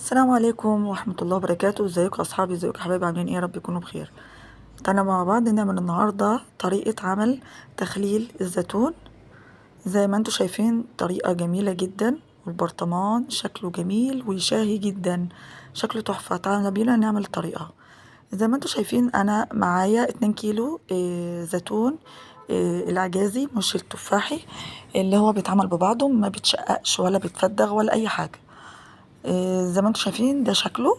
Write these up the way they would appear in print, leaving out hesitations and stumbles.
السلام عليكم ورحمة الله وبركاته. ازيكم يا اصحابي، ازيكم يا حبايبي، عاملين ايه؟ يا رب يكونوا بخير. تعالوا مع بعض نعمل النهاردة طريقة عمل تخليل الزيتون. زي ما انتم شايفين طريقة جميلة جدا، والبرطمان شكله جميل وشاهي جدا، شكله تحفة. تعالوا بينا نعمل الطريقة. زي ما انتم شايفين انا معايا 2 كيلو زيتون العجازي مش التفاحي، اللي هو بيتعمل ببعضه، ما بيتشققش ولا بيتفدغ ولا اي حاجة. زي ما انتم شايفين ده شكله،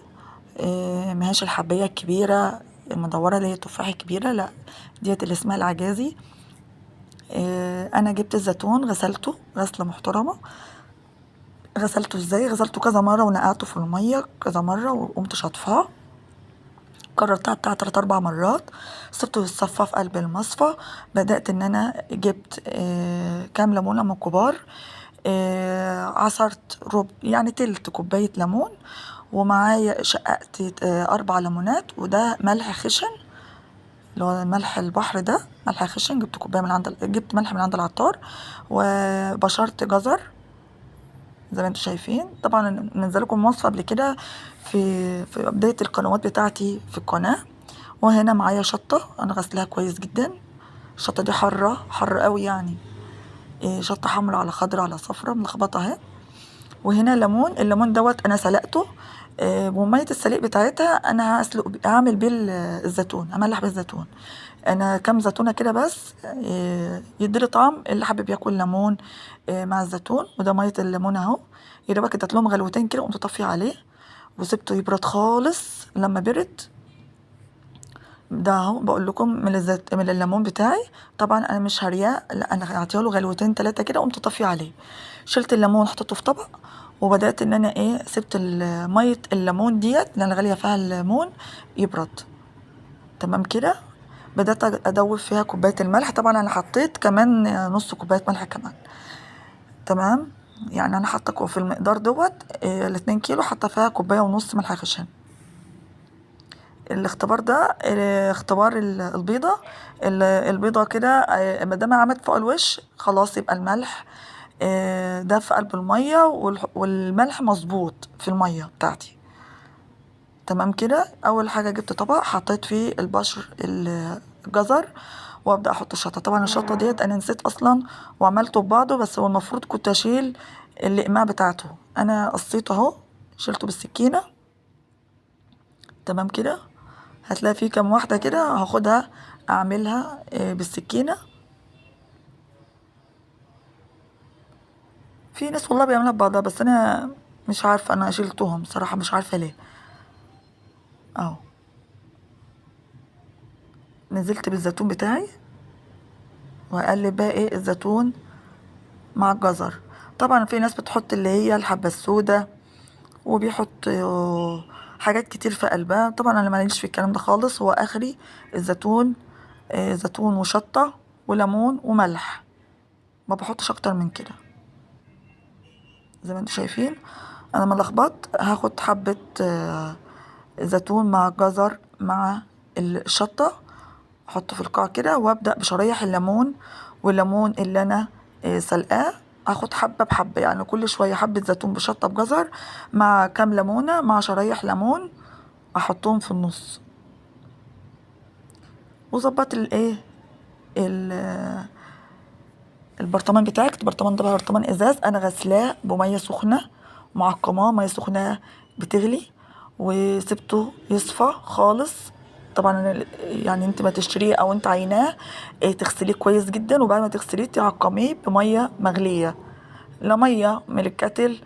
ماهيش الحبايه الكبيرة المدوره اللي هي التفاحة الكبيرة، لا ديت اللي اسمها العجازي. انا جبت الزيتون غسلته غسله محترمه. غسلته ازاي؟ غسلته كذا مرة ونقعته في المية كذا مرة وقمت شطفاه، كررتها بتاع 3-4 مرات، سبته يتصفى في قلب المصفى. بدأت ان انا جبت كام ليمونه من الكبار، عصرت ربع يعني تلت كوباية ليمون، ومعايا شققت 4 ليمونات، وده ملح خشن اللي هو ملح البحر، ده ملح خشن. جبت كوباية من عند، جبت ملح من عند العطار، وبشرت جزر زي ما انتم شايفين. طبعا منزلكم وصفه قبل كده في بداية القنوات بتاعتي في القناة. وهنا معايا شطه انا غسلها كويس جدا، الشطه دي حارة حارة قوي يعني، شطه حمراء على خضراء على صفراء ملخبطة اهي. وهنا ليمون، الليمون دوت انا سلقته، ومية السليق بتاعتها انا هسلق هعمل بيه الزيتون، هملح بيه الزيتون. انا كام زيتونه كده بس، يديلي طعم اللي حابب ياكل ليمون مع الزيتون. وده مية الليمون اهو، يا دوبك اديت لهم غلوتين كده وقمت طافية عليه وسبته يبرد خالص. لما برد ده اهو بقول لكم من الزيت من الليمون بتاعي، طبعا انا مش هرياه، لا انا هعطيها له غلوتين 3 كده وقمت طافية عليه. شلت الليمون حطيته في طبق، وبدات ان انا سبت مية الليمون ديت اللي انا غالية فيها الليمون يبرد تمام كده. بدات ادوب فيها كوباية الملح، طبعا انا حطيت كمان نص كوباية ملح كمان تمام. يعني انا حاطه في المقدار دوت 2 كيلو، حاطه فيها كوباية ونص ملح خشن. الاختبار ده اختبار البيضة، البيضة كده ما دام عملت فوق الوش خلاص يبقى الملح ده في قلب المية، والملح مظبوط في المية بتاعتي تمام كده. اول حاجة جبت طبق حطيت فيه البشر الجزر، وابدا احط الشطه. طبعا الشطه ديت انا نسيت اصلا وعملته ببعضه، بس هو المفروض كنت اشيل الاقماع بتاعته، انا قصيته اهو، شلته بالسكينة تمام كده. هتلاقي فيه كام واحدة كده هاخدها اعملها بالسكينة. في ناس والله بيعملها ببعضها، بس انا مش عارفه، انا شلتهم صراحة مش عارفه ليه. اهو نزلت بالزيتون بتاعي، واقلب بقى الزيتون مع الجزر. طبعا في ناس بتحط اللي هي الحبة السوداء، وبيحط حاجات كتير في قلبها، طبعا انا ماليش في الكلام ده خالص. هو اخري الزيتون، زيتون وشطه وليمون وملح، ما بحطش اكتر من كده. زي ما انتم شايفين انا ما لخبطت، هاخد حبه زيتون مع جزر مع الشطه، احطه في القاع كده، وابدا بشرايح الليمون، والليمون اللي انا سلقاه اخد حبه بحبه، يعني كل شوية حبه زيتون بشطه بجزر مع كام ليمونه مع شرايح ليمون، احطهم في النص. وظبط البرطمان بتاعك. البرطمان ده برطمان ازاز، انا غسلاه بميه سخنة معقماه، مية سخنة بتغلي، وسبته يصفى خالص. طبعا يعني انت ما تشتريه او انت عيناه، تغسليه كويس جدا، وبعد ما تغسليه تعقميه بميه مغليه، لا مية من الكتل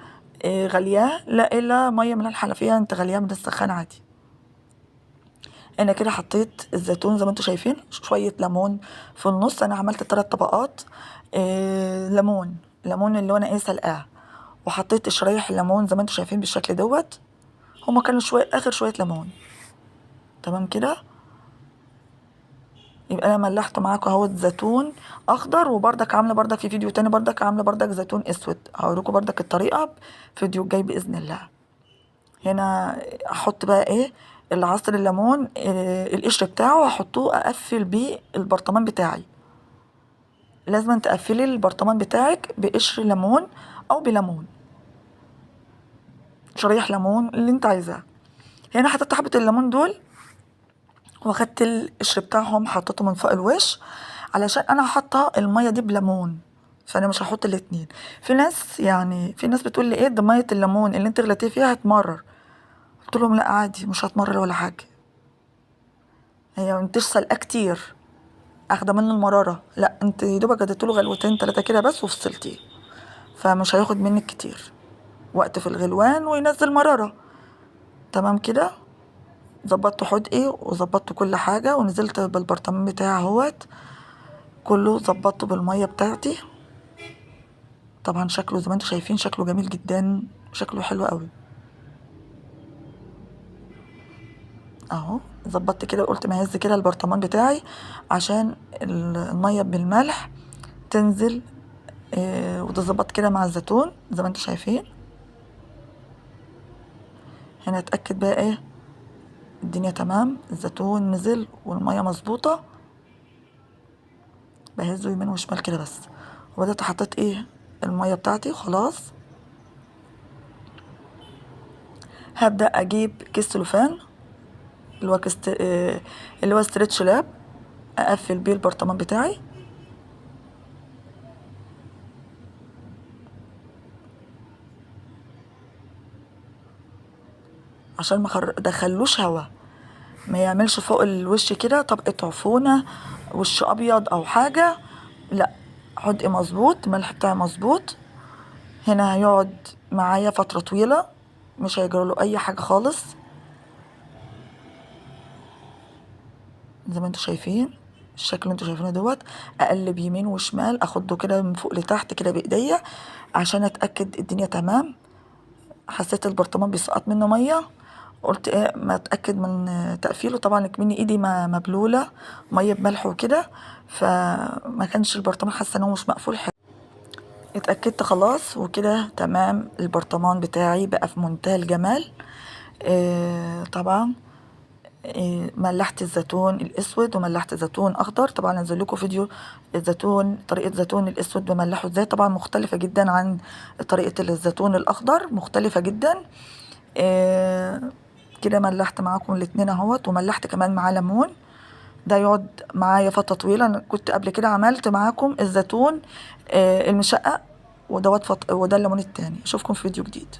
غلياه، لا الا مية من الحنفية انت غلياه من السخان عادي. انا كده حطيت الزيتون زي ما انتم شايفين، شوية ليمون في النص. انا عملت 3 طبقات ليمون، ليمون اللي انا سلقاه، وحطيت شرايح الليمون زي ما انتم شايفين بالشكل دوت. هما كانوا شوية اخر شوية ليمون تمام كده. يبقى انا ملحت معاكم اهوت زيتون اخضر، وبردك عامله بردك في فيديو تاني بردك عامله بردك زيتون اسود، هوريكم بردك الطريقة في فيديو الجاي باذن الله. هنا احط بقى العصر الليمون، القشر بتاعه هحطوه اقفل بيه البرطمان بتاعي. لازم تقفلي البرطمان بتاعك بقشر ليمون او بليمون. شرايح ليمون اللي انت عايزاه. هنا حطيت حبة الليمون دول واخدت القشر بتاعهم حطيته من فوق الوش، علشان انا حاطه المية دي بليمون، فانا مش هحط الاتنين. في ناس يعني في ناس بتقول لي ايه ده مية الليمون اللي انت غليتيه فيها هتمرر، قلت لهم لا عادي مش هتمرر ولا حاجة، هي انتش سلقه كتير اخده منه المرارة، لا انت يا دوبك اديتله غلوتين 3 كده بس وفصلتيه، فمش هياخد منك كتير وقت في الغلوان وينزل مرارة. تمام كده ظبطت حدقي وظبطت كل حاجة، ونزلت بالبرطمان بتاعي اهوت كله ظبطته بالمية بتاعتي. طبعا شكله زي ما انتم شايفين شكله جميل جدا، شكله حلو قوي اهو. ظبطت كده وقلت ما اهز كده البرطمان بتاعي عشان المية بالملح تنزل، وتظبط كده مع الزيتون زي ما انتم شايفين. هنا اتاكد بقى ايه الدنيا تمام، الزيتون نزل والمية مظبوطة، بهزه يمين وشمال كده بس. وبدات حطيت ايه المية بتاعتي خلاص. هبدا اجيب كيس سلوفان اللي هو كيس اللي هو stretch wrap، اقفل بيه البرطمان بتاعي. عشان ما دخلوش هوا، ما يعملش فوق الوش كده طبقة عفونة وش ابيض او حاجة، لا حدق مظبوط، الملح بتاعي مظبوط. هنا هيقعد معايا فترة طويلة مش هيجرى له اي حاجة خالص زي ما انتوا شايفين الشكل اللي انتوا شايفينه دوت. اقلب يمين وشمال، اخده كده من فوق لتحت كده بايديا عشان اتاكد الدنيا تمام. حسيت البرطمان بيسقط منه مية، قلت ايه ما اتاكد من تقفيله. طبعا كمني ايدي مبلوله مية بملح وكده، فما كانش البرطمان حاسه ان هو مش مقفول حلو. اتاكدت خلاص وكده تمام، البرطمان بتاعي بقى في منتهى الجمال. طبعا ملحت الزيتون الاسود وملحت زيتون اخضر. طبعا انزل لكم فيديو الزيتون، طريقه زيتون الاسود بملحه ازاي، طبعا مختلفة جدا عن طريقه الزيتون الاخضر، مختلفة جدا. كده ملحت معاكم الاتنين اهوت، وملحت كمان معاه ليمون، ده يقعد معايا فترة طويلة. انا كنت قبل كده عملت معاكم الزيتون المشقق ودوت وده الليمون التاني. اشوفكم في فيديو جديد.